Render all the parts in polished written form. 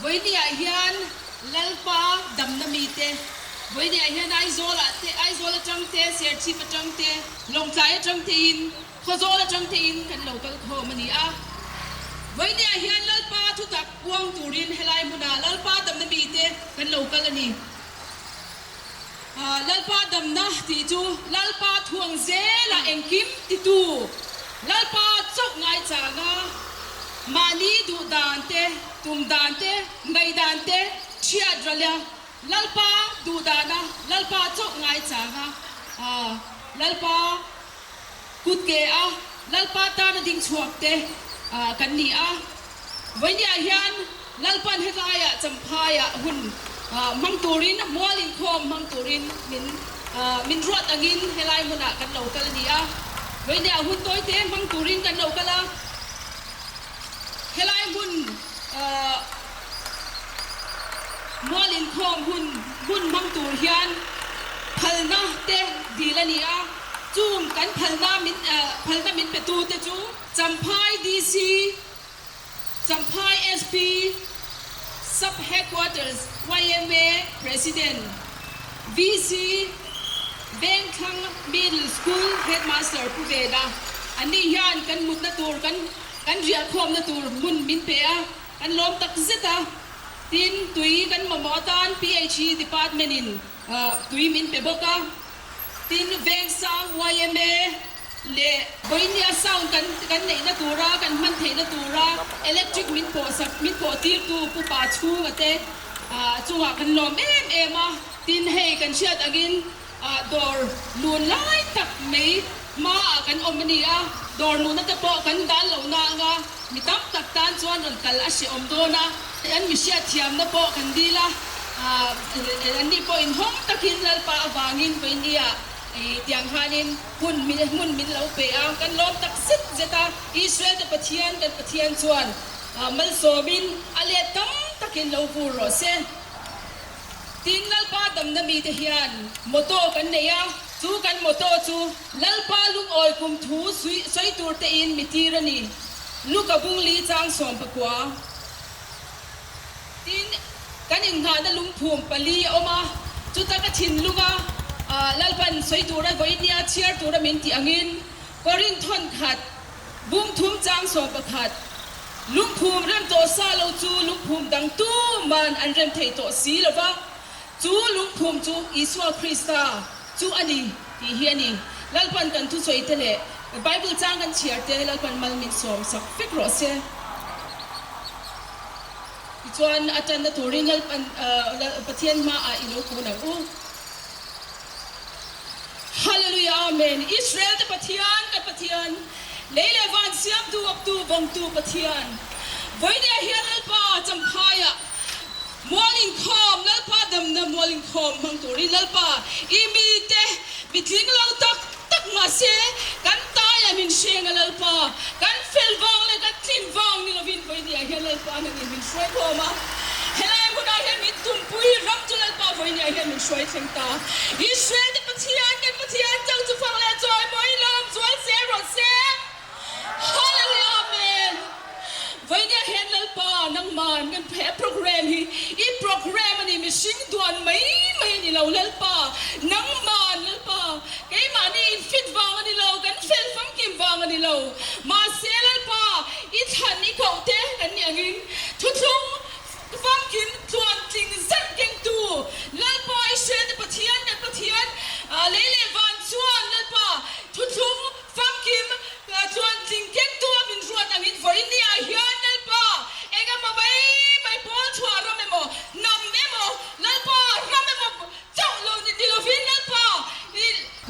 Vawinia hian Lalpa damna mite, vawinia hian Aizawlah te, Aizawl atang te, Serchhip atang te, Lawngtlai atang tein, Khawzawl atang tein kan lo kal khawm a ni a. Vawinia hian Lalpa thutak puang turin helai hmunah Lalpa damna mite kan lo kal a ni. Lalpa damna tih chu Lalpa thuang zela engkim titu, Lalpa chauh ngaichanga mahni duh dan te, tum dan te, ngaihdan te thiat ralh a, Lalpa duh dana Lalpa chauh ngaichanga Lalpa kut ke a Lalpa tana ding chhuak te kan ni a. Vawinia hian Lalpan hetlaiah Champhaiah hun hmang turin, mual inkhawm hmang turin min min ruat angin helai hmunah kan lo kal a ni a. Vawinia hun tawite hmang turin kan lo kal a. Helai hmun mual inkhawm hun hun hmang tur hian phalna te dil a ni a. Chung kan phalna min phalna min petute chu Champhai DC, Champhai SP, Sub Headquarters yma President, VC, Vengthlang Middle School Headmaster Pu Vena, anni hian kan mutna tur kan kan riahkhawmna tur hmun min pe a, kan lawm tak zet a. Tin, tui kan mamawh atan PHE Department in tui min pe bawk a. Tin, Vengsang yma leh Vawinia sound kan kan neihna tura kan hman theihna tura electric min pawh sak min pawh tirtu Pu Pa chhunga te chungah kan lawm em em a. Tin, hei kan hriat angin dawr lun lai tak mai hmaah kan awm a ni a, dawr luhna te pawh kan dal lo na anga mi tam tak tan chuan rawn kal a hrehawm dawn a, an mi hriatthiamna pawh kan dil a, anni pawh inhawng takin Lalpa avangin Vawinia tiang khanin hun hmun min lo pe a, kan lawm tak zet zet a, Israel te Pathian kan Pathian chuan malsawmin a let tam takin lo vur rawh se. Tin, Lalpa damna mite hian motto kan nei a, chu kan motto chu Lalpa lungawi kum thu sawi tur tein mi tir a ni, Luka bung li chang 19. Tin, kan inngahna lungphum pali a awm a, chuta ka thinlunga Lalpan sawi tura vawinia chhiar tura min tih angin Korinth thawn khat, Bung thum chang 11, Lungphum rem tawh sa lo chu lungphum dang tuman an rem thei tawh si lo va, chu lungphum chu Isua Krista chu a ni tih hi a ni. Lalpan kan thusawi te leh Bible chang kan chhiar te Lalpan mal min sawm sak vek rawh se. Tichuan a tanna turin Lalpan Pathian hmaah i lo kun ang u. Hallelujah Amen Israel te Pathian kan Pathian lei leh van siamtu awptu vawngtu Pathian vawinia hian Lalpa Champhaiah mual inkhawm Lalpa damna mual inkhawm hmang turin Lalpa i mite mitling lo tak tak mahse kan taia min hrenga Lalpa kan fel vang leh kan tlin vang ni lovin vawinia hian Lalpa nangin min hruai khawm a helai hmunah hian min tumpui ram chu Lalpa vawinia hian min hruai thleng ta. Israel te Pathian kan Pathian chauh chu fak leh chawi mawi lawm zual zel rawh se. Hallelujah Amen. Vawinia hian Lalpa nangman kan he program hi i program a ni mihring duan mai mai a ni lo Lalpa nangman Lalpa keimahni in fit vang a ni lo kan fel famkim vang a ni lo mahse Lalpa i thlan i koh te kan nih angin thuthlung Famkim tluan tling zarh kengtu Lalpa Israel te Pathian kan Pathian lei leh van chuan Lalpa thuthlung famkim tluan tling kengtu a min ruat angin vawiin ah hian Lalpa eng emaw mai mai pawl chhuah ram emaw hnam emaw Lalpa ram emaw chauh lo ni ti lovin Lalpa i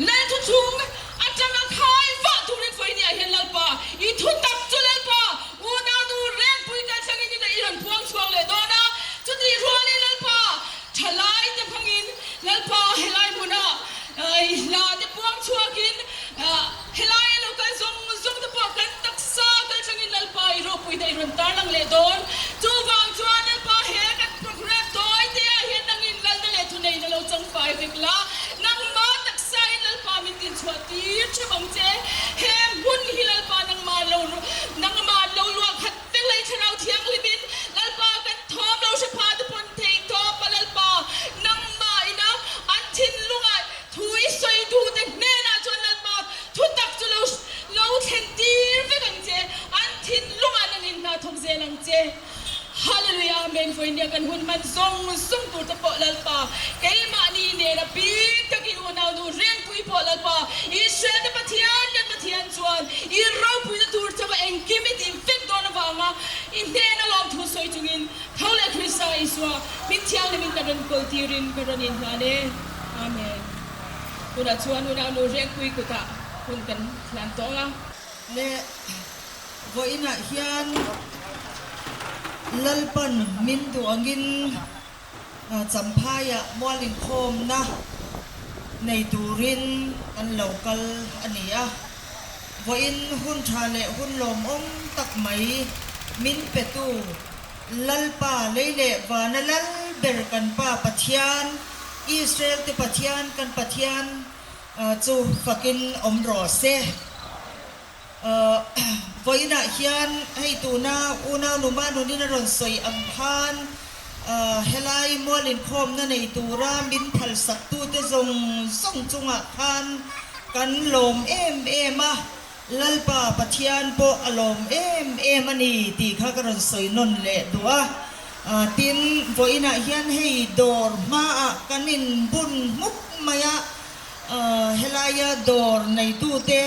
Lal thuthlung atanga khai vah turin vawiin ah hian Lalpa i thutak chu Lalpa Unau nu Rengpui kalthlangin ina i rawn puang chhuak leh dawn a, chutih rualin Lalpa thalai te hmangin Lalpa helai hmunah i hla te puang chhuakin helai a lo kal zawng zawng te pawh kan taksa kalthlangin Lalpa i ropui te i rawn tarlang leh dawn. Chuvang chuan Lalpa he kan programme tawi te ah hian nangin Lalna leh thuneihna lo changfai vek la, nangmah taksa in Lalpa min dinchhuah tir theuh ang che. He hmun hi Lalpa nangmah lo nangmah lo luah khat vek leh Thlarau Thianghlimin Lalpa kan thawm lo hre. Amen Vawinia kan hun hman zawng zawng tur te pawh Lalpa keimahni nen a bik takin unaunu Rengpui pawh Lalpa Israel te Pathian kan Pathian chuan i ropuina tur chauha engkim i tih vek dawn avanga i hnena lawmthu sawi chungin tho leh Krista Isua hming thianghlimin ka rawn kawl tirin ka rawn inhlan e. Amen. Tunah chuan unaunu Rengpui kutah hun kan hlan tawh ang a. Le vawiinah hian Lalpan min duh angin Champhaiah mual inkhawmna nei turin kan lo kal a ni a. Vawiin hun tha leh hun lawmawm tak mai min petu Lalpa lei leh vana lal ber kan Pa Pathian, Israel te Pathian kan Pathian chu fakin awm rawh se. Vawiinah hian hei tuna unau numa nunin a rawn sawi ang khan helai mual inkhawmna nei tura min phalsaktute zawng zawng chungah khan kan lawm em em a, Lalpa Pathian pawh a lawm em em a ni tih kha ka rawn sawi nawn leh duh a. Tin, vawiinah hian hei dawr hmaah kan inbun hmuk mai a, Helaia dawr neitute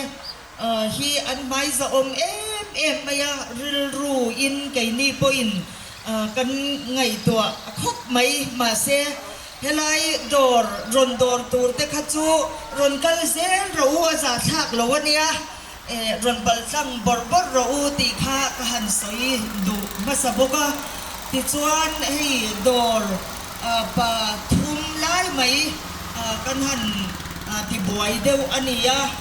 hi an hmaizahawm em em mai a, rilru in keini pawhin kan ngaihtuah khawp mai. Mahse, helai dawr rawn dawr tur te kha chu rawn kal zel rawh u, a zahthlak lo a nia, rawn paltlang bawrh bawrh rawh u tih kha ka han sawi duh hmasa bawk a. Tichuan, hei dawr Pa thum lai mai kan han tibuai deuh a ni a,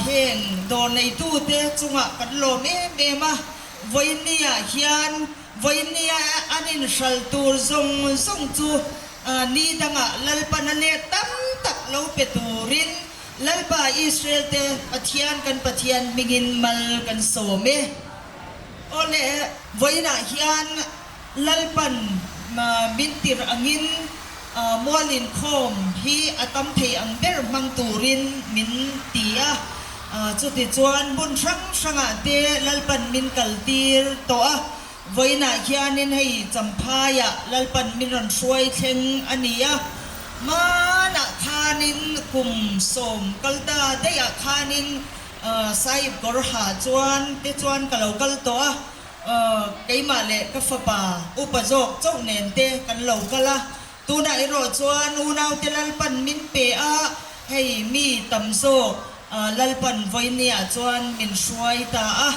heng dawr neitute chungah kan lawm em em a, vawinia hian vawinia an inhral tur zawng zawng chu ni dangah Lalpana let tam tak lo pe turin Lalpa Israel te Pathian kan Pathian hmingin mal kan sawm e. Awle, vawiinah hian Lalpan min tirh angin mual inkhawm hi a tam thei ang ber hmang turin min ti a. Chutichuan hmun hrang hrangah te Lalpan min kaltir tawh a. Vawiinah hianin hei Champhaiah Lalpan min rawn hruai thleng a ni a. Hmanah khanin kum sawm kal ta daihah khanin Sahib kawr ha chuan te chuan ka lo kal tawh a. Keimah leh ka fapa upa zawk chauh nen te kan lo kal a, tunah erawh chuan unaute Lalpan min pe a, hei mi tam zawk Lalpan vawinia chuan min hruai ta a,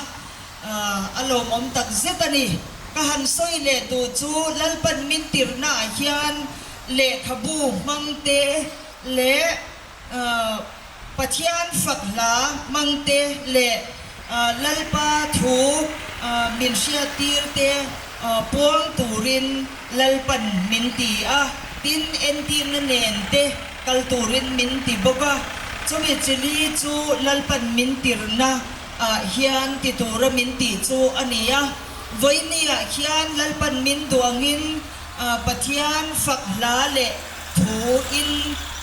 a lawmawm tak zet a ni. Ka han sawi leh duh chu Lalpan min tirhnaah hian lehkhabu hmang te leh Pathian fak hla hmangte leh Lalpa thu min hriattir te puang turin Lalpan min ti a, tin entirna nen te kal turin min ti bawk a. Chumi chili chu Lalpan min tirna ah hian ti tura min tih chu a ni a. Vawinia hian Lalpan min duangin Pathian fak hla leh Thu in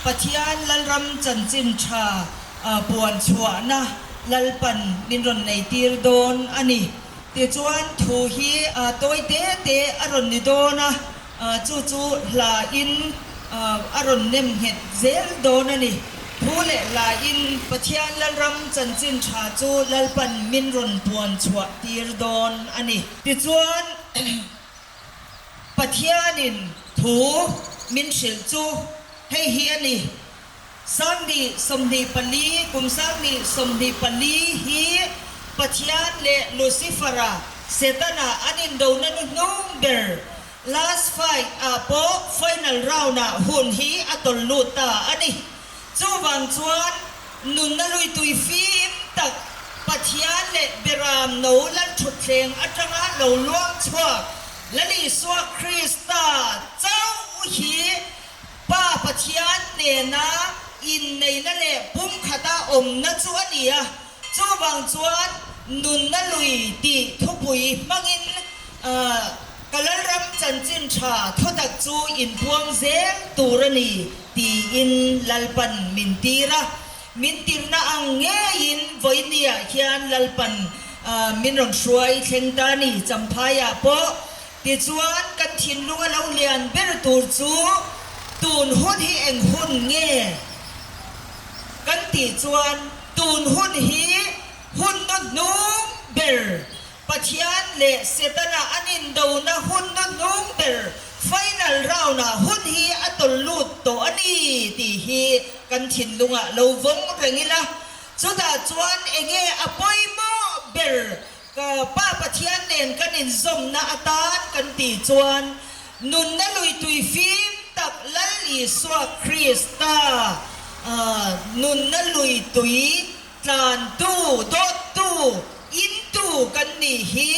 Pathian Lalram chanchin tha puan chhuahna Lalpan min rawn nei tir dawn a ni. Tichuan thu hi tawi te te a rawn ni dawn a, chu chu hla in a rawn nem nghet zel dawn a ni. Thu leh hla in Pathian Lalram chanchin tha chu Lalpan min rawn puan chhuah tir dawn a ni. Tichuan. Pathianin thu min hrilh chu hei hi a ni, 2024, kum 2024 hi Pathian leh Lucifer-a, Setana, an indona hnuhnung ber, last fight, ah pawh final round-ah hun hi a tawlh lut ta a ni. Chuvang chuan nunna lui tui fim tak Pathian leh Beram no Lalthutthleng atanga lo luang chhuak Lal Isua Krista chauh hi Pa Pathian nena inneihna leh pumkhata awmna chu a ni a. Chuvang chuan nunna lui tih thupui hmangin ka Lalram chanchin tha thutak chu inpuang zel tur a ni tiin Lalpan min tir a. Min tirna ang ngeiin vawinia hian Lalpan min rawn hruai thleng ta a ni. Champhaiah pawh. Tichuan, kan thinlung a lo lian ber tur chu tun hun hi eng hun nge kan tih chuan tun hun hi hun hnuhnung ber, Pathian leh Setana an indona hun hnuhnung ber final round-ah hun hi a tawlh lut tawh a ni tih hi kan thinlungah lo vawng reng ila. Chutah chuan enge a pawimawh ber Ka Pa Pathian nen kan inzawmna atan kan tih chuan nunna lui tui fim tak Lal Isua Krista nunna lui tui tlantu, dawttu, intu kan nih hi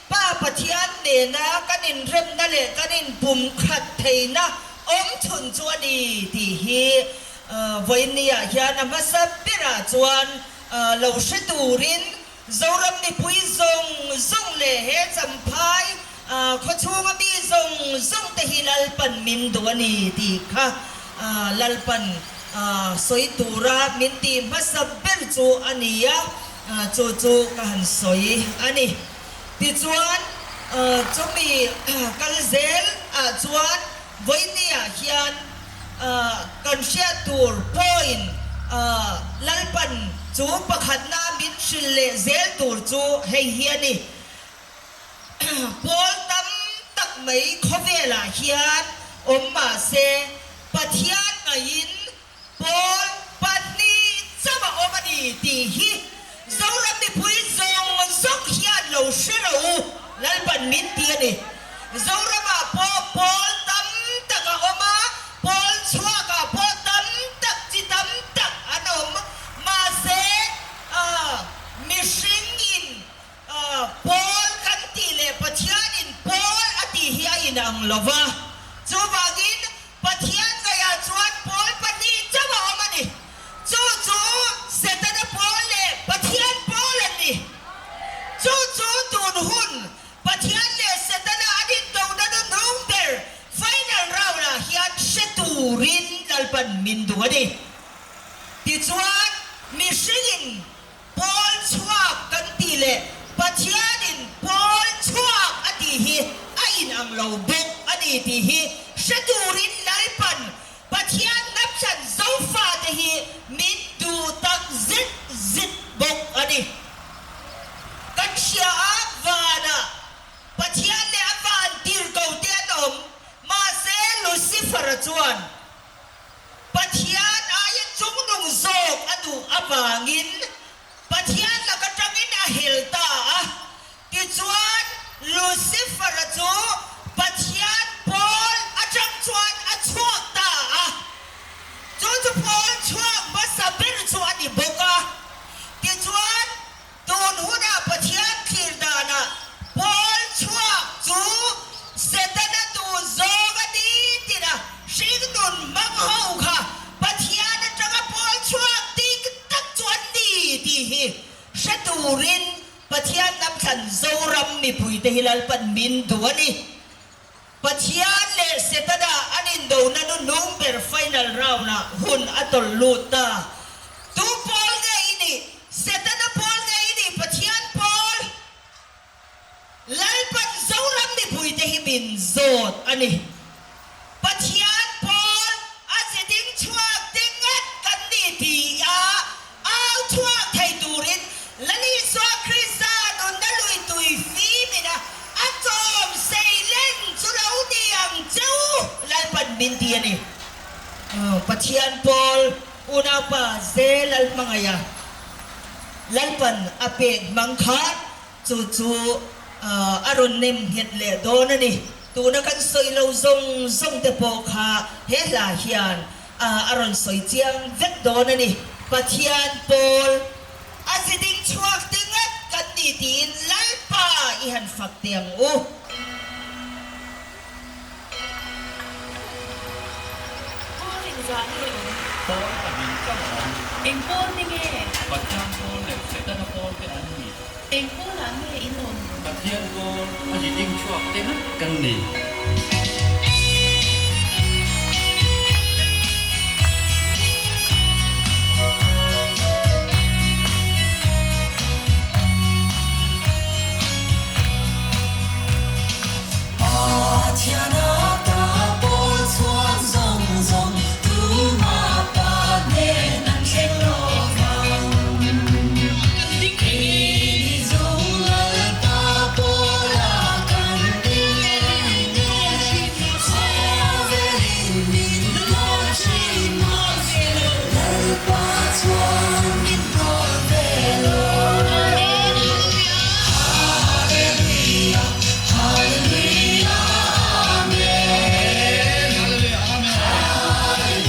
Pa Pathian nena kan inremna leh kan inpumkhat theihna awmchhun chu a ni tih hi vawiinniah hian a hmasa berah chuan lo hre turin Zoram mipui zawng zawng leh he Champhai khawchhunga mi zawng zawng te hi Lalpan min duh a ni tih kha Lalpan sawi tura min tih hmasa ber chu a ni a, chu chu ka han sawi a ni. Tichuan chumi kal zel ah chuan Vawinia hian kan hriat tur point Lalpan chu pakhatna min hrilh leh zel tur chu hei hi a ni. Pawl tam tak mai khawvelah hian awm mahse Pathian ngaiin Pawl pahnih chauh a awm a ni tih hi Zoram mipui zawng zawng hian lo hre ro u, Lalpan min ti a ni. Zoramah pawh pawl tam tak a awm a, pawl chhuakah pawh tam tak chi tam tak an awm. Mahse, mihringin pawl kan tih leh Pathianin pawl a tih hi a inang lo va. Chuvangin Pathian ngaihah chuan pawl pahnih chauh a awm a ni. Chu chu Setana pawl leh Pathian pawl an ni. Chu chu tun hun Pathian leh Setana an indona hnuhnung ber final round ah hian hre turin Lalpan min duh a ni. Tichuan mihringin Pawl chhuak kan tih leh Pathianin pawl chhuak a tih hi a inang lo bawk a ni tih hi hre turin Lalpan Pathian hnamhran Zofate hi min duh tak zet zet bawk a ni. Kan hria a, vanah Pathian leh a van tirhko te an awm, mahse Lucifer-a chuan Pathian aia chungnung zawk a duh avangin Pathian laka tangin a hel ta a. Tichuan, Lucifer-a chu Pathian pawl atang chuan a chhuak ta a. Chu chu pawl chhuak hmasa ber chu a ni bawk a. Tichuan, Tun hunah Pathian thlir danah pawl chhuak chu Setana duh zawng a ni tina hringnun hmang ho kha Pathian atanga pawl chhuak dik tak chu an ni tih hi hre turin Pathian lamthlan Zoram mipuite hi Lalpan min duh a ni. Pathian leh Setana an indona hnuhnung ber final round-ah hun a tawlh lut ta. Tu pawl nge i nih? Setana pawl nge i nih? Pathian pawl? Lalpan Zoram mipuite hi min zawt a ni. Pathian pawl a chi ding chhuak te ngat kan ni ti a au chhuak thei turin Lal Isua Krista nunna lui tui fim ina a chawm sei len chu lo ni ang che u Lalpan min ti a ni. Pathian pawl unaupa ze Lal hmangaiha Lalpan a pek hmang kha Chu chu a rawn nem nghet leh dawn a ni. Tuna kan sawi lo zawng zawng te pawh kha he hla hian a rawn sawi chiang vek dawn a ni. Pathian pawl a zi ding chhuak te ngat kan ni tiin Lalpa i han fak teh ang u. Pawl engzah nge awm? Pawl pahnih chauh a awm. Eng pawl te nge? Pathian pawl leh Setana pawl te an ni. Eng pawlah nge in awm? Pathian pawl a zi ding chhuak te ngat kan ni. Kan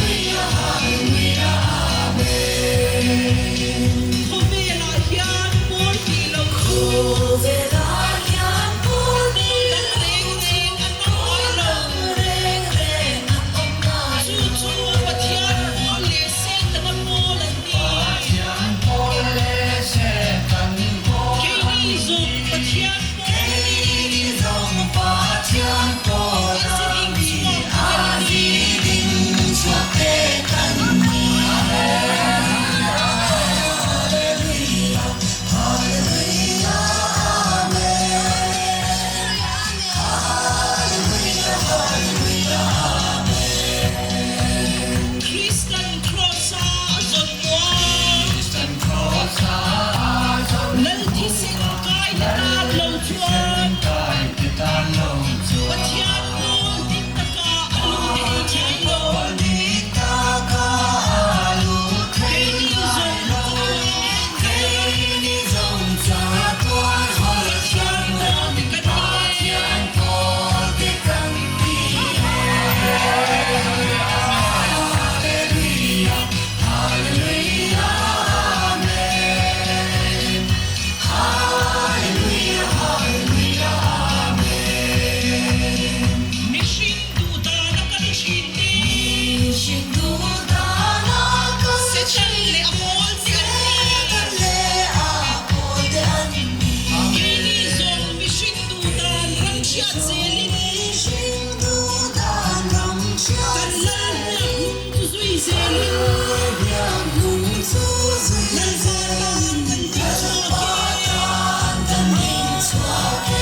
ding reng e. Khawvelah hian pawl tih lo chu dang reng reng an awm ngai lo. Chu chu Pathian pawl leh Setana pawl an ni. Keini zawng Pathian pawl an ni. A ziding chhuak te kan ni. Kristan Kraws-a a zawn muang. Lal thisen kai te tan lo chuan Pathian pawl dik taka a lut thei ngai lo. Keini zawng Pathian pawl te kan ni e. Mihring duhdana kan thin te. Satan leh a pawl te an ni. Keini zawng mihring duhdan ram chhiat zelin kan lal hniak hnung chu zui zelin Lalpa tan kan ding chhuak e.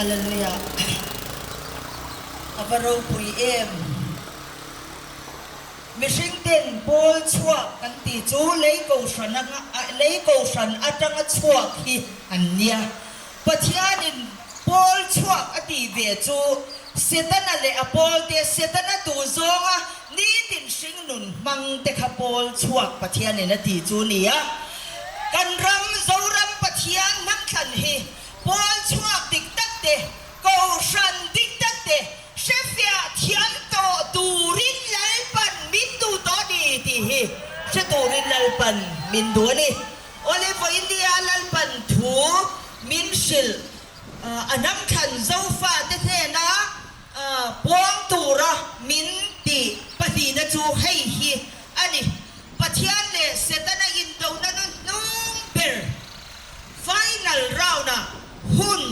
Hallelujah A va ropui em. Mihring ten pawl chhuak kan tih chu lei kohhran anga lei kohhran atanga chhuak hi an nia. Pathianin pawl chhuak a tih ve chu Setana leh a pawlte Setana duh zawnga nitin hringnun hmang te kha pawl chhuak Pathianin a tih chu nia. Kan ram Zoram Pathian hnamthlan hi pawl chhuak dik tak te, kohhran dik tak te hrefiah thiam tawh turin Lalpan min duh tawh a ni tih hi hre turin Lalpan min duh a ni. Awle vawinia Lalpan thu min hrilh a hnamthlan Zofate hnena puang tura min tih pahnihna chu hei hi a ni, Pathian leh Setana indona nu hnung ber final round-ah hun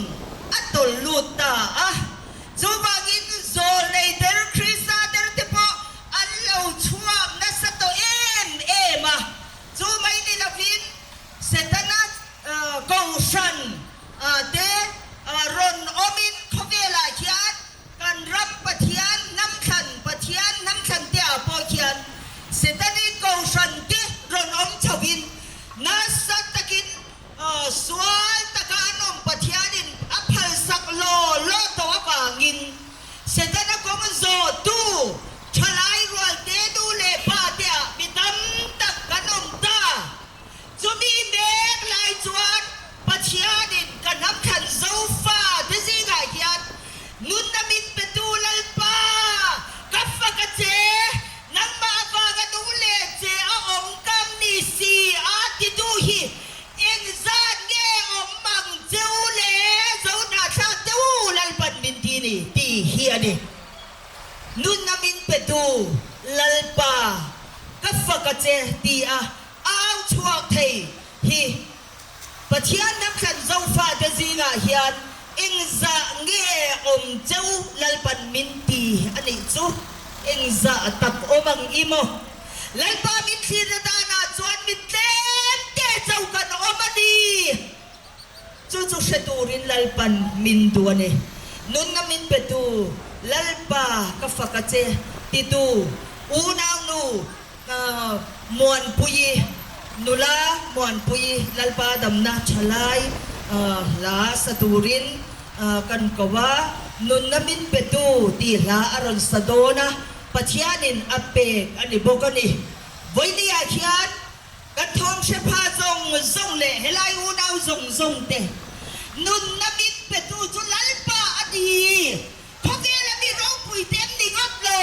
a tawlh lut ta a. Chuvangin zawlnei der Krista der te pawh an lo chhuak nasa tawh em em a. Chu mai ni lovin Setana kohhran te rawn awmin khawvelah hian kan ram Pathian hnamthlan Pathian hnamthlan te ah pawh hian Setani kohhran te rawn awm chhoin nasa takin sual taka an awm Pathianin a phalsak law law tawh avangin Setana kawng zawhtu Thalai rual te nu leh pa te ah mi tam tak kan awm ta. Chumi mek lai chuan Pathianin ka hnam thlan Zofa te zingah hian nunna min petu Lalpa, ka fak a che, nangmah avanga nung leh che a awm kam ni si a titu hi engzat nge awm ang cheu le Zohnahthlak te u Lalpan min ti ni tih hi a ni. Nunna min petu Lalpa, ka fak a che ti a au chhuak thei hi Pathian hnamthlan Zofate zingah hian engzah nge awm cheu Lalpan min ti a nih chu engzah tak awm ang i maw? Lalpa min thlirna danah chuan mi tlem te chau kan awm a ni. Chu chu hre turin Lalpan min duh a ni. Nunna min petu Lalpa ka fak a che titu unaunu Muanpuii, nula Muanpuii Lalpa damna thalai hla sa turin kan ko a. Nunna min petu tih hla a rawn sa dawn a, Pathianin a pek a ni bawk a ni. Vawinia hian Ka thawm hre pha zawng zawng leh helai unau zawng zawng te nunna min petu chu Lalpa a ni. Khawvela mi ropui te an ni ngawt lo,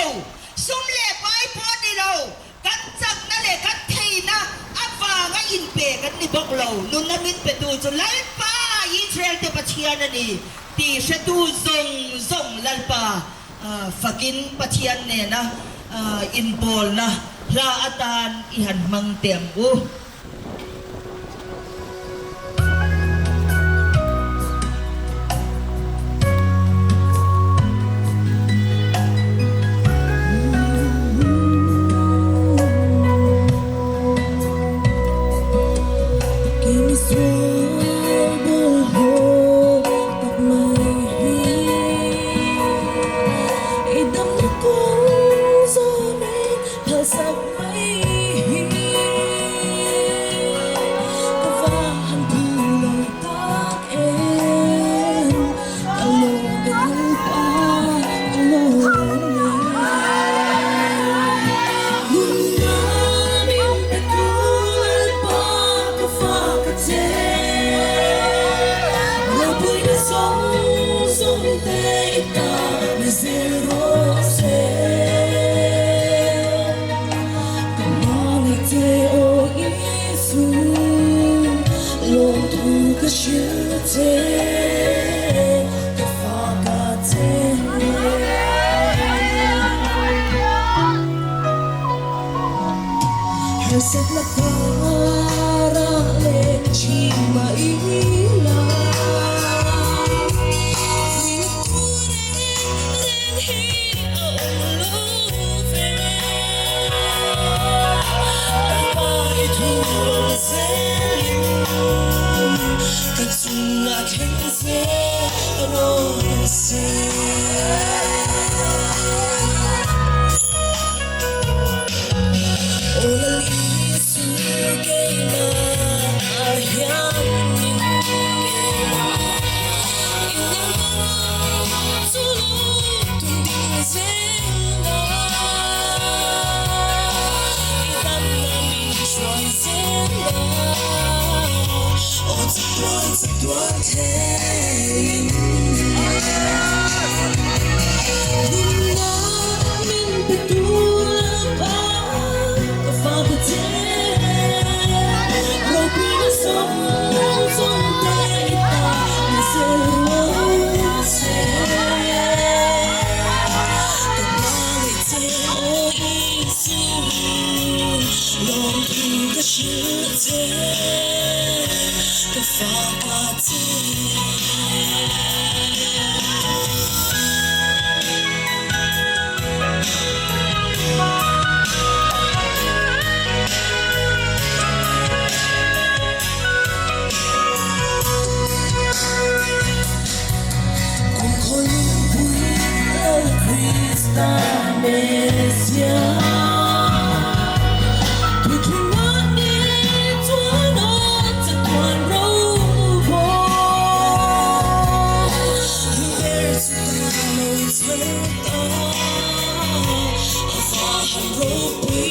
sum leh pai pawh a ni lo, kan chakna leh kan theihna avanga inpe kan ni bawk lo. Nunna min petu chu Lalpa, Israel te Pathian a ni tih hretu zawng zawng Lalpa Fakin Pathian nena inpawlna hla atan i han hmang teh ang u. che ka fak a che. Harsatna karah leng thin mah ila Vuina tur reng reng hi a awm lo ve Lalpa i thu ang zelin ka chungah thleng zel rawh se. Aw Lal Isu keimah hianin keimah i nalh chu lo tum ding zel a, i damna min hruai zel a, aw chatuan chatuan theiin. Nunna min pe tu Lalpa ka fak a che, ropuina zawng zawng te i ta ni zel rawh se. Ka hmangaih che aw Isu, lawmthu ka hrilh che, ka fak a che. Kum khaw lungpui Lal Krista Messiah Thuthlungah ni chuan a chatuan rovo Hlu ber chu ta lo chher ta a va han ropui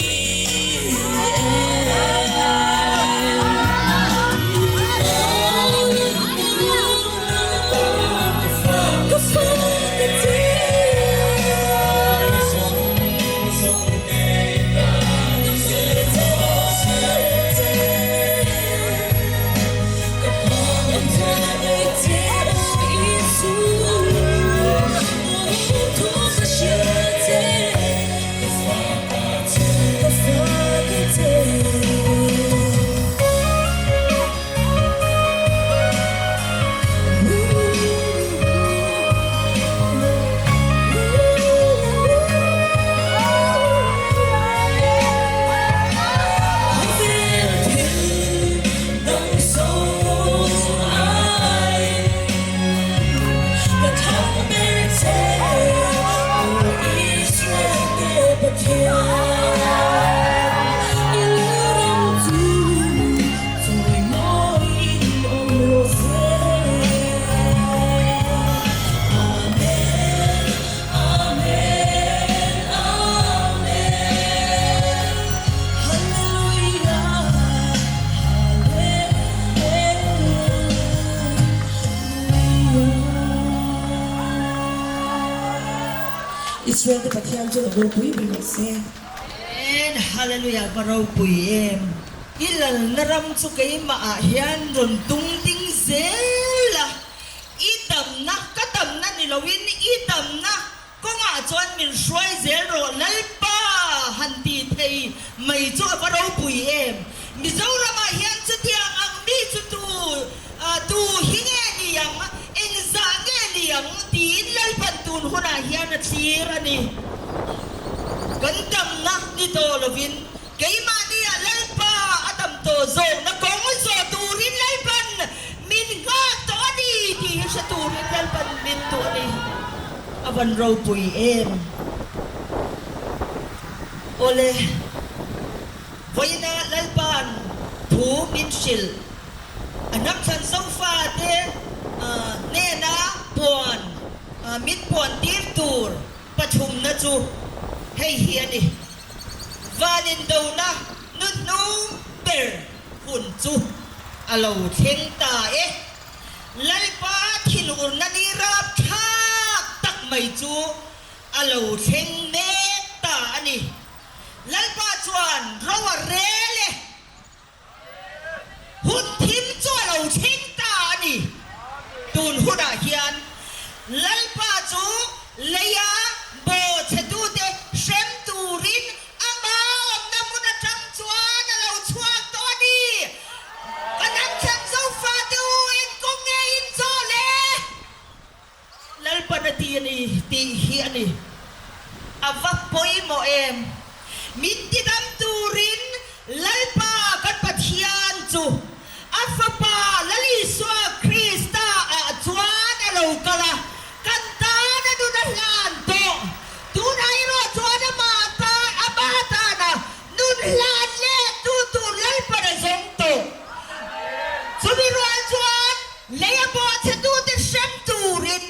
Israel te Pathian chu lo ropui ber rawh se. Amen Hallelujah va ropui em. I lalna ram chu keimah ah hian rawn tung ding zel a, i damna ka damna ni loin i damna Kawngah chuan min hruai zel rawh Lalpa han ti thei mai chu a va ropui em? Mizoramah hian chutiang ang mi chu tu tu hi nge ni ang, engzah nge ni ang tiin Lalpan tun hunah hian a thlir a ni. Kan damna ni tawh lovin keimahnia Lalpa a dam tawh zawkna kawng zawh turin Lalpan min nghak tawh a ni tih hi hre turin Lalpan min duh a ni. A van ropui em! Awle, vawiina Lalpa'n thu min hrilh a hnamthlan sofa te hnena puan min puan tir tur pathumna chu hei hi a ni, Van indona nuhnung ber hun chu a lo thleng ta e. Lalpa thinurna ni rapthlak tak mai chu a lo thleng mek ta a ni. Lalpa chuan ro a rel e. Hun thim chu a lo thleng ta a ni. Lalpa chu leia bawhchhetute hrem turin ama awmna hmun atang chuan a lo chhuak tawh a ni. Ka hnam thlan Zofate u, engkawng nge in chaw le? Lalpan a ti a ni tih hi a ni. A va pawimawh em! Min tidam turin Lalpa kan Pathian chu a Fapa Lal Isua Krista ah chuan a lo kal a, kan tan a nun a hlan tawh. Tunah erawh chuan amah ta ama tana nun hlan leh tu tur Lalpan a zawng tawh. Chumi rual chuan lei a bawhchhetute hrem turin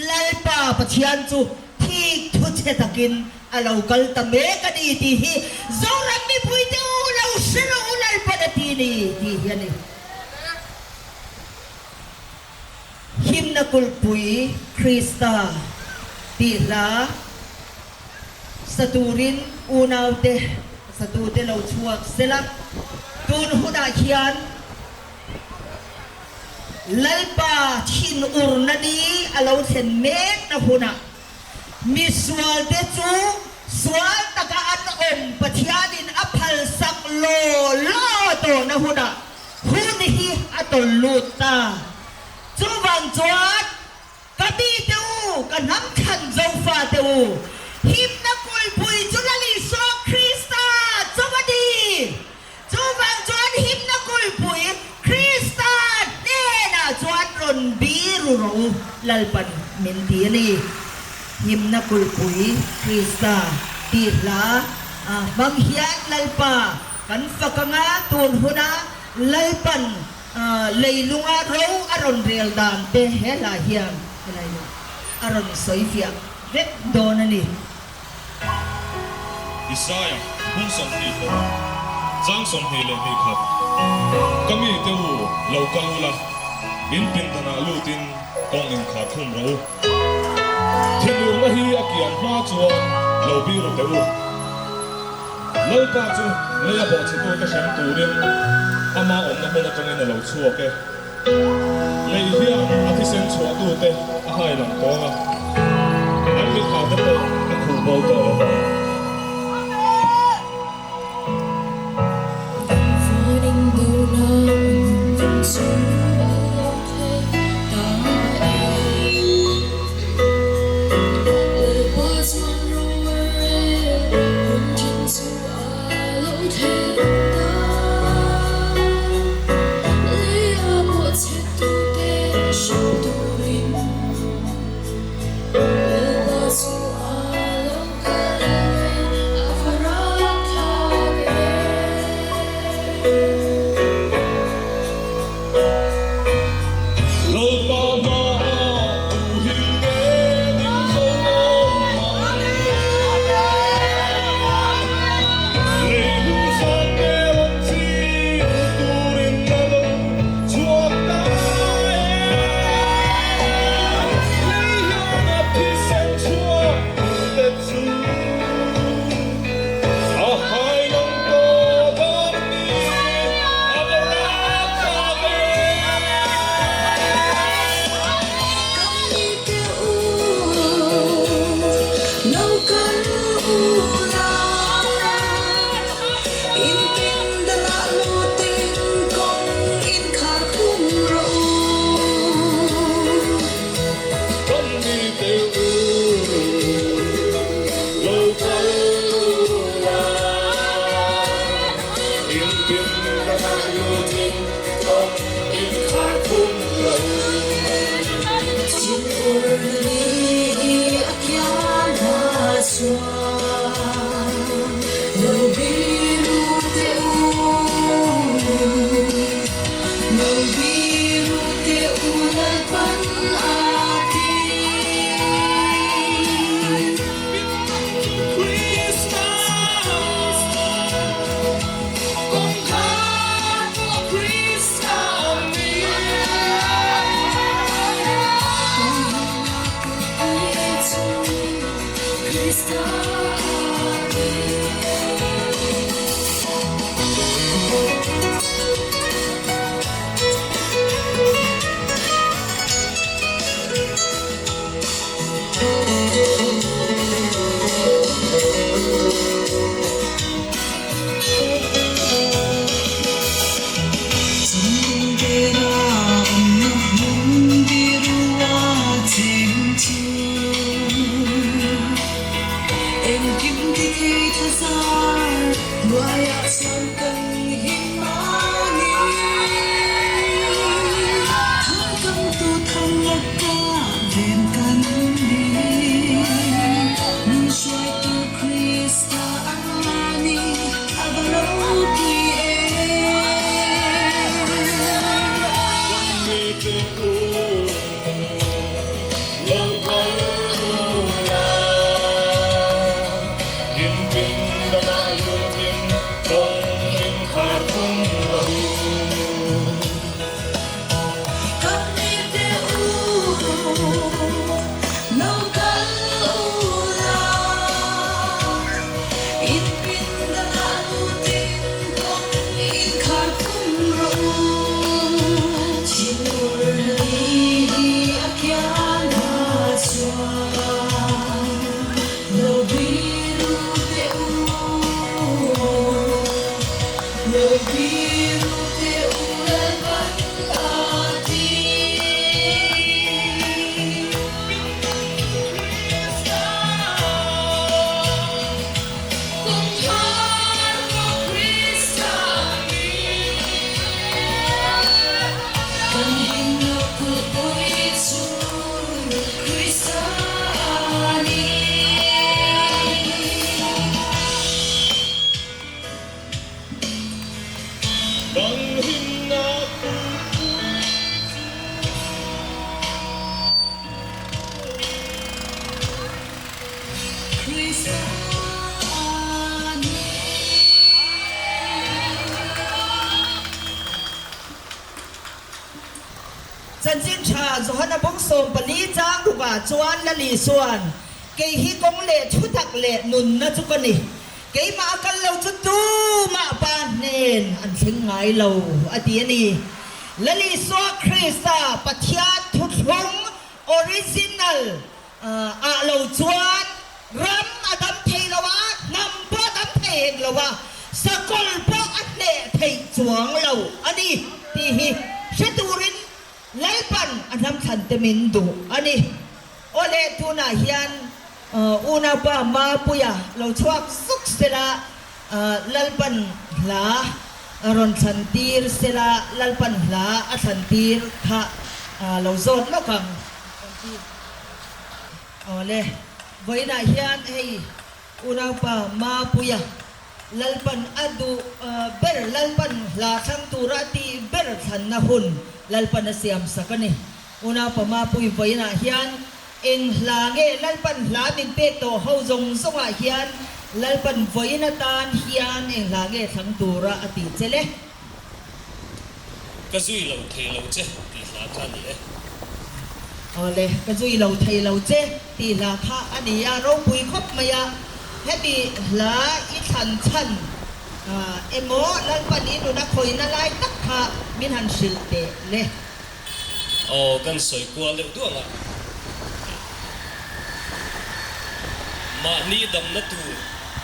Lalpa Pathian chu thik thu chhe takin a lo kal ta mek a ni tih hi Zoram mipuite u lo hre rawh u Lalpan a ti ni tih hi a ni. Himna kulhpui Krista tih hla sa turin unaute satute lo chhuak sela, tun hunah hian Lalpa thinurna ni a lo thlen mekna hunah misualte chu sual taka an awm Pathianin a phalsak law law tawhna hunah hun hi a tawlh lut ta. Chuvang chuan Ka mite u, ka hnam thlan Zofate u, himna kulhpui chu Lal Isua Krista chu a ni. Chuvang chuan himna kulhpui Krista hnenah chuan rawn biru rawh u, Lalpan min ti a ni. Himna kulhpui Krista tih hla hmang hian Lalpa kan fak anga tun huna Lalpan Leilunga ro a rawn rel dan te he hla hian helai hi a rawn sawi fiah vek dawn a ni. Isaia hmun 26, chang 21 khat, Ka mite u, lo kal ula, in pindanah lutin kawng inkhar thum rawh u. Thinurna hi a kian hma chuan lo biru teh u. Lalpa chu lei a bawhchhetute hrem turin ama awmna hmun atangin a lo chhuak e. Lei hian a thisen chhuahtute a hai lang tawng a, an mithate pawh a khuh bo tawh lo vang. Lalpa hmaah tu him nge ding zo awm ang? Leilung fate rawn chil turin a lo chhuak ta e. Lei hian a thisen chhuak te chu a hai lang tawh dawn a ni, a va rapthlak e. Kan mite u, lo kal ula, in pindanah lutin kawng in khar khum rawh u. Engkim ti thei tha zar hnuaiah chuan kan him a ni. Thang kam tu thang laka ven kan ni. Min hruaitu Krista a ni, a va ropui em. Kan mi te u, lo kal u la, in pindan ah lutin kawng in khar khum rawh u. Thinur ni hi a kian a chuan lo biru teh u, lo biru teh u Lalpan a ti. Kan himna kulhpui chu Krista a ni. Kan himna kulhpui chu. Krista a ni. Chanchin tha Johana bawng 14 chang rukah chuan Lali chuan, Kei hi kawng leh thutak leh nunna chu ka ni. Keimah a kal lo chu tumah pa hnen an thleng ngai lo, a ti a ni. Lali Isua Krista Pathian thuthlung original ah lo chuan ram a dam thei lo a, hnam pawh a dam thei hek lo a, sakawlh pawh a hneh theih chuang lo a ni tih hi hre turin Lalpan a hnam thlan te min duh a ni. Awle tunah hian unaupa Mapuia lo chhuak zuk sela, Lalpan hla rawn thlan tir sela, Lalpan hla a thlan tir kha lo zawt lawk ang. Awle vawiinah hian hei unaupa Mapuia Lalpan a duh ber, Lalpan hla thlang tura a tih ber thlanna hun Lalpan a siam sak a ni. Unaupa Mapui vawiinah hian eng hla nge Lalpan hla min pek tawh ho zawng zawngah hian Lalpan vawiin atan hian eng hla nge thlang tura a tih che le? Ka zui lo thei lo che tih hla kha a ni e. Awle, ka zui lo thei lo che tih hla kha a ni a, ropui khawp mai a. Hemi hla i thlan chhan emaw Lalpan i nuna khawina lai tak kha min han hrilh teh le. Aw, kan sawi kual deuh duang a. Mahni damna tur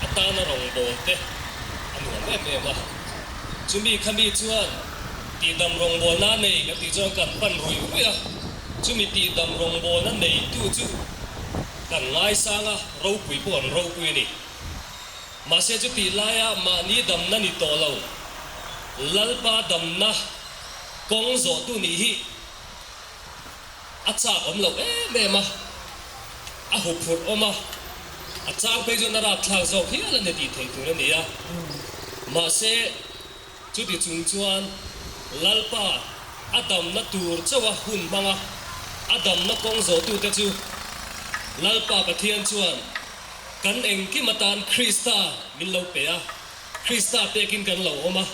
atana rawngbâwl te a nuam em em a. Chumi khami chuan tihdam rawngbâwlna a nei kan tih chuan kan pan ruih ruih a. Chumi tihdam rawngbâwlna neitu chu kan ngaisang a, ropui pawh an ropui a ni. Mahse chutih laia mahni damna ni tawh lo, Lalpa damna kawng zawhtu nih hi a chak awm loh em em a, a huphurh awm a, a chang phei chuan a rapthlak zawk hial a ni tih theih tur a ni a. Mahse chuti chung chuan Lalpa a damna tur chauha hun hmanga a damna kawng zawhtute chu Lalpa Pathian chuan kan engkim atan Krista min lo pe a, Krista pekin kan lo awm a.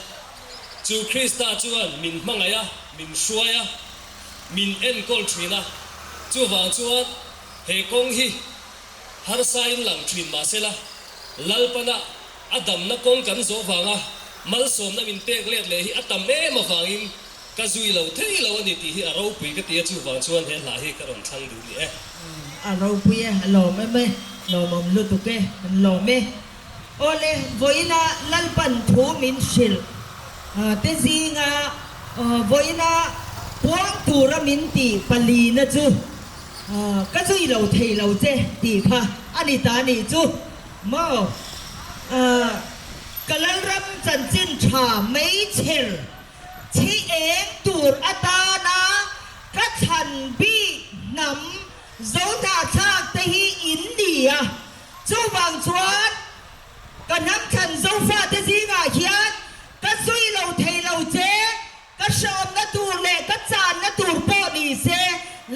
Chu Krista chuan min hmangaih a, min hruai a, min enkawl thin a. Chuvang chuan he kawng hi harsain lang thin mah sela, Lalpana a damna kawng kan zawh vanga malsawmna min pek let leh hi a tam em avangin ka zui lo thei lo a ni tih hi a ropui ka ti a, chuvang chuan he hla hi ka rawn thlang duh ni e. A ropui e, a lawm em e, lawmawm lutuk e, an lawm e. Awle, vawiina Lalpan thu min hrilh te zinga vawiina puang tura min tih palina chu ka zui lo thei lo che tih kha a ni ta nih chu. Maw? Ka Lalram chanchin tha meichher chhi eng tur atana ka thlan bik hnam Zohnahthlak te hi in ni a, chuvang chuan ka hnam thlan Zofate zingah hian ka zui lo thei lo che. Ka hreawmna tur leh ka channa tur pawh ni se,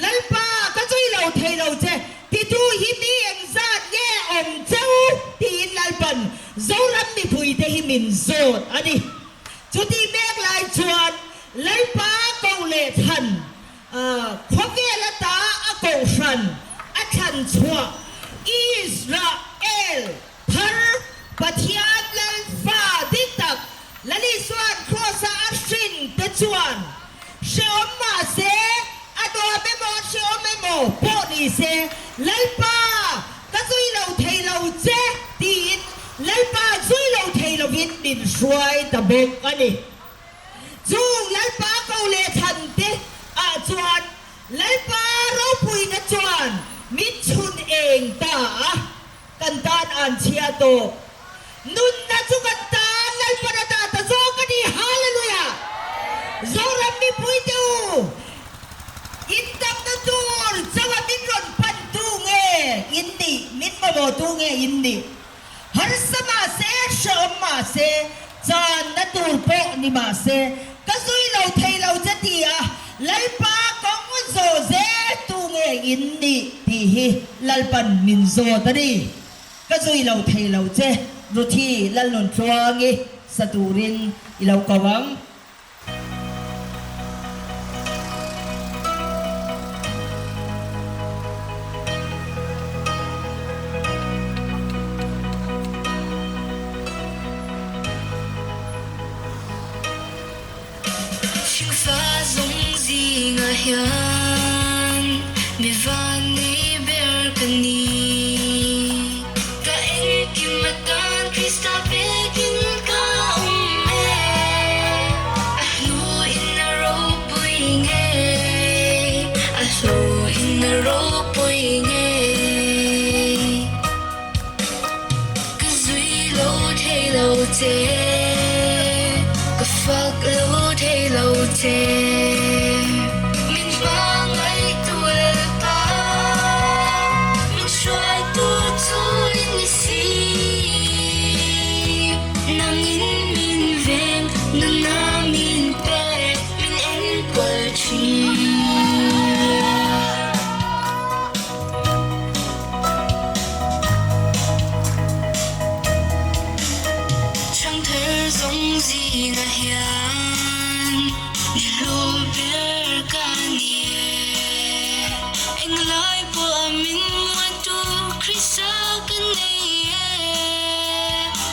Lalpa, ka zui lo thei lo che, titu hi mi engzat nge awm che u? tiin Lalpan Zoram mipuite hi min zawt a ni. Chutih mek lai chuan Lalpa ko leh thlan, khawvel ata a kohhran a thlan chhuah Israel Thar, Pathian Lal fa dik tak Lalisuan Kraws-a a hrin te chuan hrehawm mah se, a nuam emaw hrehawm emaw pawh ni se, Lalpa, ka zui lo thei lo che tiin Lalpa zui lo thei lovin min hruai ta bawk a ni. Chung Lalpa ko leh thlan te ah chuan Lalpa ropuina chuan min chhun eng ta a. Kan tan an chhia tawh. Nunna chu kan tan Lalpan a dah ta zawk a ni. Hallelujah! Zoram mipui te u, in damna tur chauha min rawn pan tu nge in nih? Min mamawh tu nge in nih? Harsa mah se, hrehawm mah se, channa tur pawh ni mah se, ka zui lo thei lo che ti a, Lalpa kawng zawh zel tu nge in nih tih hi Lalpan min zawt a ni. Ka zui lo thei lo che, Ruthi Lalnuntluangi sa turin i lo ko ang. Hringfa zawng zingah hian mi van nei ber ka ni. Ka engkim atan Krista pekin ka awm e. A hnuin a ropui ngei, a hnuin a ropui ngei. Ka zui lo thei lo che, ka fak lo thei lo che. Min hmangaihtu Lalpa, min hruaitu chu i ni si. Nangin min veng, nuna min pek, min enkawl thin. Changthar zawng zingah hian ni hlu ber ka ni e. Englai pawh a min muantu Krista ka nei e.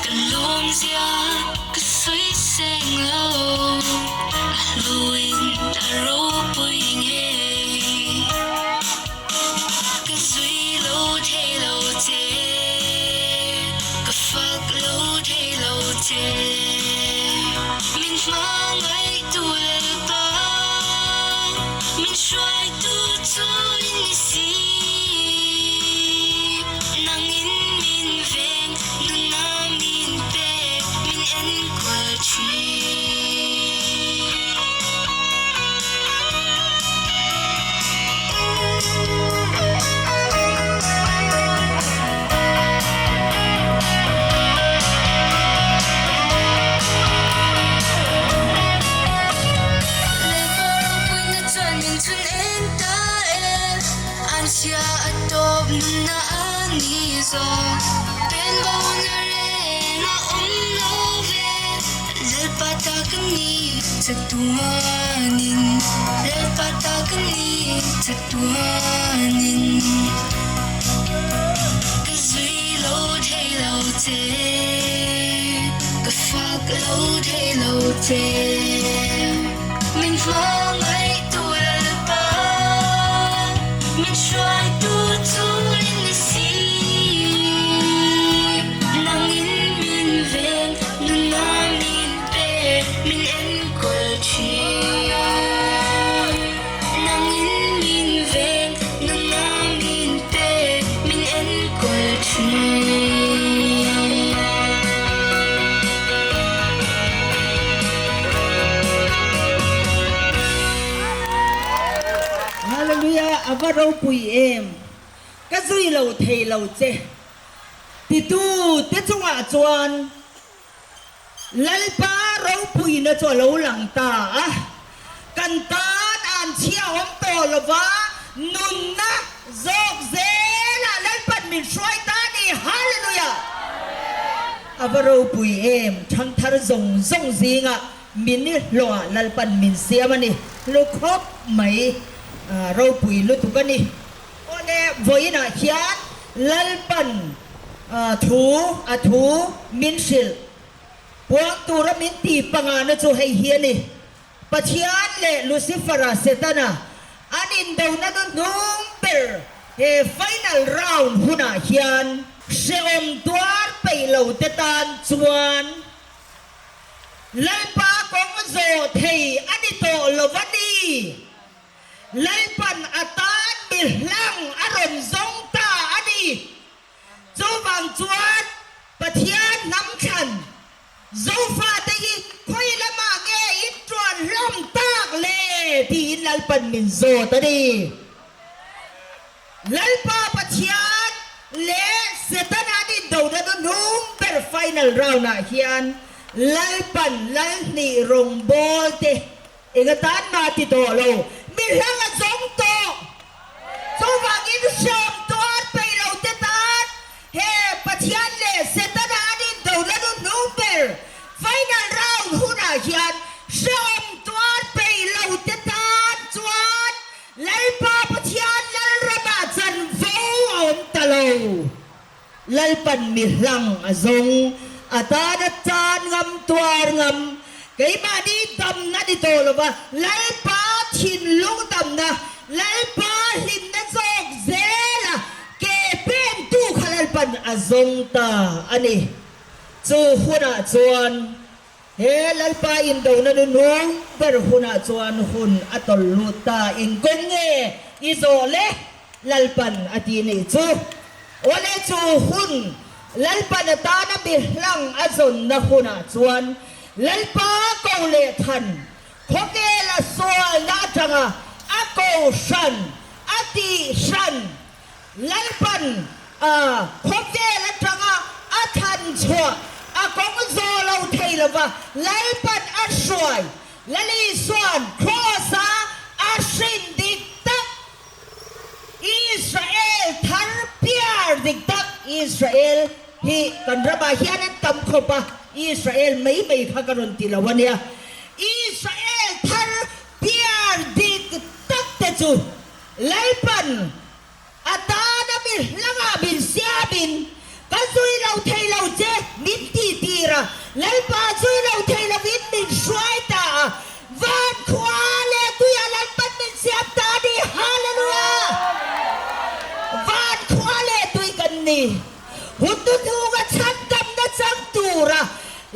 Ka lawmzia ka sawi seng lo, a hluin a ropui ngei. Ka zui lo thei lo che, ka fak lo thei lo che. Min hmangaihtu Lalpa, min hruaitu chu i ni si. Nangin min veng, nuna min pek, min enkawl thin. Chatuanin Lalpa ta ka ni chatuanin Ka zui lo thei lo che Ka fak lo thei lo che Min hmangaihtu Lalpa Min hruaitu chu i ni si Nangin min veng nuna min pe min enkawl thin. Nangin min veng, nuna min pe, min enkawl thin. ropui em, ka zui lo thei lo che titu te chungah chuan Lalpa ropuina chu a lo lang ta a, kan tan an chhia awm tawh lova nunna zawk zelah Lalpan min hruai ta a ni. Hallelujah! A va ropui em, thangthar zawng zawng zingah min hlawhah Lalpan min siam a ni. Hlu khawp mai, ropui lutuk a ni. Awle, vawiinah hian Lalpan thu a thu min hrilh puang tura min ti pangana chu hei hi a ni, Pathian leh Lucifer-a, Setana, an indona hnuhnung ber he final round hunah hian hrehawm tuar peih lo te tan chuan Lalpa kawng zawh thei a ni tawh lo a ni. Lalpan a tan mi hlang a rawn zawng ta a ni. Chuvang chuan Pathian hnam thlan Zofate hi khawi lamah nge in tuan hlawm tak le tiin Lalpan min zawt a ni. Lalpa Pathian leh Setana an indona hnuhnung ber final round ah hian Lalpan Lalhnih rawngbawl te Enga tan mah ti tawh lo, mi hlang a zawng tawh. Chuvangin hriam tuar peih lo te tan he Pathian leh Setana an indona hnuhnung ber final round hunah hian hriam tuar peih lo te tan chuan Lalpa Pathian Lalramah chanvo a awm ta lo. Lalpan mi hlang a zawng, a tan a tan ngam tuar ngam, keimahni damna ni tawh lova Lalpa thinlung damna, Lalpa hlimna zawk zela ke pengtu kha Lalpan a zawng ta a ni. Chu hunah chuan he Lalpa indona nuhnung ber hunah chuan hun a tawlh lut ta, engkawng nge i zawh le? Lalpan a ti nih chu. Awle chu hun Lalpan atana mi hlang a zawnna hunah chuan Lalpa ko leh than khawvel a sualna atanga a ko hran a tih hran Lalpan a khawvel atanga a than chhuah a kawng zawh lo thei lova Lalpan a hruai Lalisuan Kraws-a a hrin dik tak Israel thar piar dik tak Israel hi kan ramah hian an tam khawp a, Israel mai mai kha ka rawn ti lo a nia. Israel thar piar dik tak te chu Lalpan a tana mi hlangah min siamin ka zui lo thei lo che min ti tir a, Lalpa zui lo thei lovin min hruai ta a, van khua leh tuia Lalpan min siam ta a ni. Hallelujah! Van khua leh tui kan ni. Hun hnuhnunga chhandamna chang tura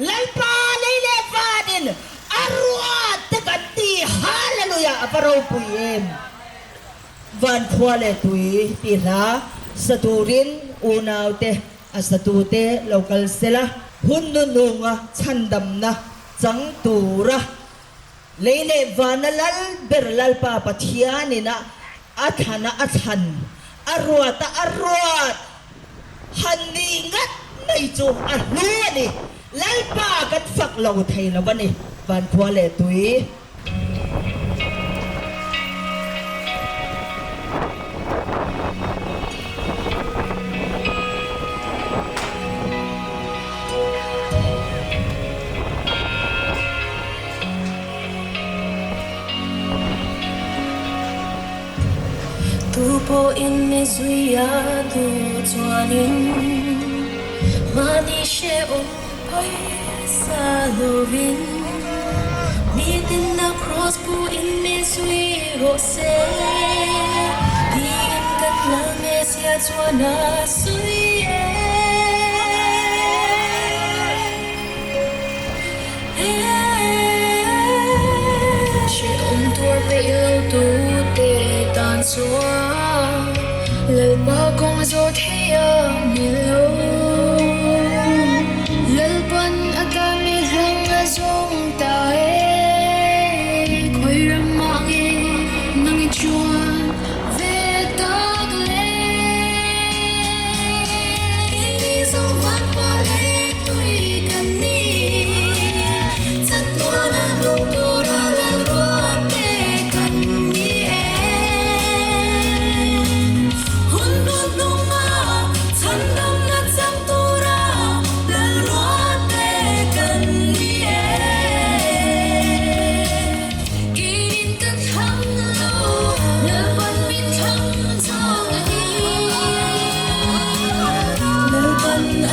Lalpa lei leh vanin a ruat te kan ti. Hallelujah! A va ropui em! Van khua leh tui tih hla sa turin unaute a satute lo kal sela. Hun hnuhnunga chhandamna chang tura lei leh vana lal ber Lalpa Pathianin a a thana a thlan a ruata a ruat han nih ngat mai chu a hlu a ni. Lalpa kan fak lo thei lo a ni. Van khua leh tui. Tu pawhin mi zui a duh chuanin mahni hrehawm Pawisa lovin nitin a cross buhin min zui rawh se tiin kan la Messia chuan a sawi e. Hrehawm tuar peih lo tute tan chuan Lalpa kawng zawh thei a ni lo. Lalpan a tan mi hlang a zawng ta e. Khawi ram mah nge nang i chuan ve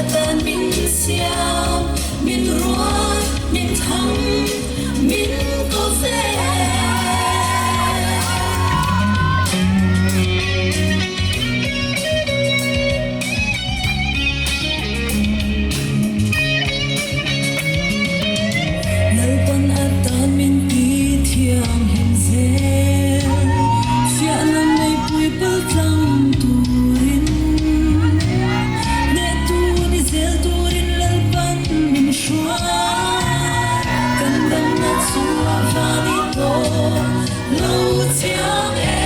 atan min siam, min ruat, min thlang, min ko ve. Lalpan atan min ti thianghlim zel, fiahna meipui pal tlang turin, hnehtu ni zel turin Lalpan min hruai, kan damna chu a va ni tawh lo chiang em.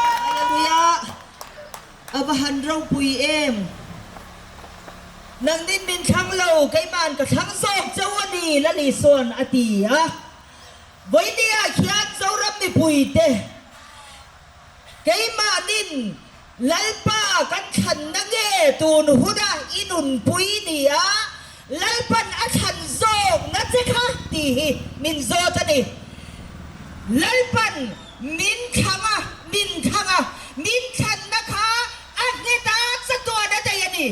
Hallelujah! A va han ropui em! Nangnin min thlang lo, keima'n ka thlang zawk chauh a ni, Lalisuan a ti a. Vawinia khian Zoram mipuite keimahnin Lalpa kan thlanna nge tun huna i nunpui ni a, Lalpan a thlan zawk na che kha tih hi min zawt a ni. Lalpan min thlang a, min thlang a, min thlanna kha A nghet a, chatuan a daih a ni.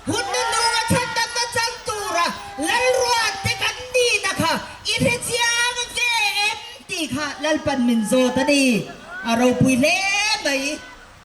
Hun nununga chhandamna chang tura Lalruate kan nihna kha i hre chiang ve em tih kha Lalpan min zawt a ni. A ropui hle mai.